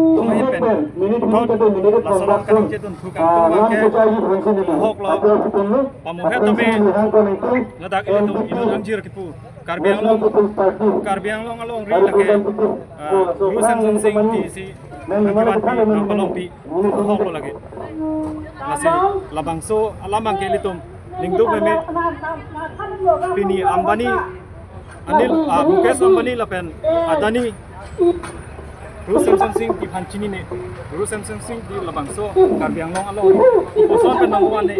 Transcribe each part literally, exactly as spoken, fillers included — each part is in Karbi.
Tumahit pen puthot laso along kaningje dun thu kangtung abangke ahok lo pamuhet tame ladak ilitum inut angjir kipu Karbi Anglong, Karbi Anglong alongri lake, ah, Guru Semson Sing Ingti si nangkevanpi nangpalongpi ahok lo lake. Lasi labangso alam abangke ilitum ningduk meme. Pini Ambani, Anil, ah, Mukesh Ambani lapen Adani Ru Semsonsing aphan chinine. Ru Semsonsing di labangso Karbi Anglong along koson pen number one ne.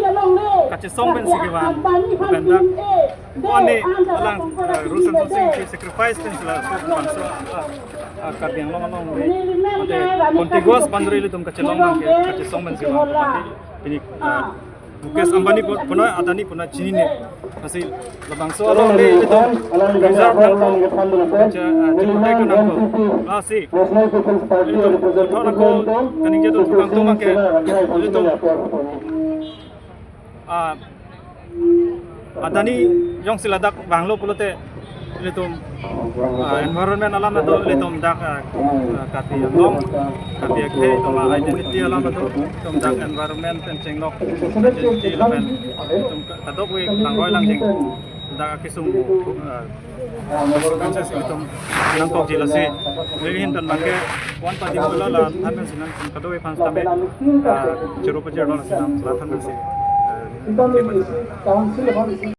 Kachesong pensi kevan. Pen dak one alang, eh, Ru Semsonsing aphan sacrifice pensi laso labangso, ah, ah, Karbi Anglong along ne. Ante contiguous boundary ilitum kachelong abangke kachesong pensi kevan. Pini, ah, Mukesh Ambani pu-, puna Adani puna chinine. Lasi labangso along le ilitum reserve nangkok. Cha, ah, chipote ko nangkok. Lasi ilitum thok nangkok kaningje atum thukang atum abangke ilitum, ah, Adani jongsi ladak vanglo pulote ilitum, ah, environment alam atum ilitum dak, ah, ah, Karbi Anglong, Karbi akhei atum a-identity alam atum, ilitum dak environment pen chenglok, identity lapen ilitum ka-, kadokave langroi langjing dak kesung, ah, consequences ilitum nangkokji. Lasi neli ahin pen abangke one party mula la than pensi nang kadokave aphan sitame, ah, choro pajir lo lasi nang la than pensi, ah,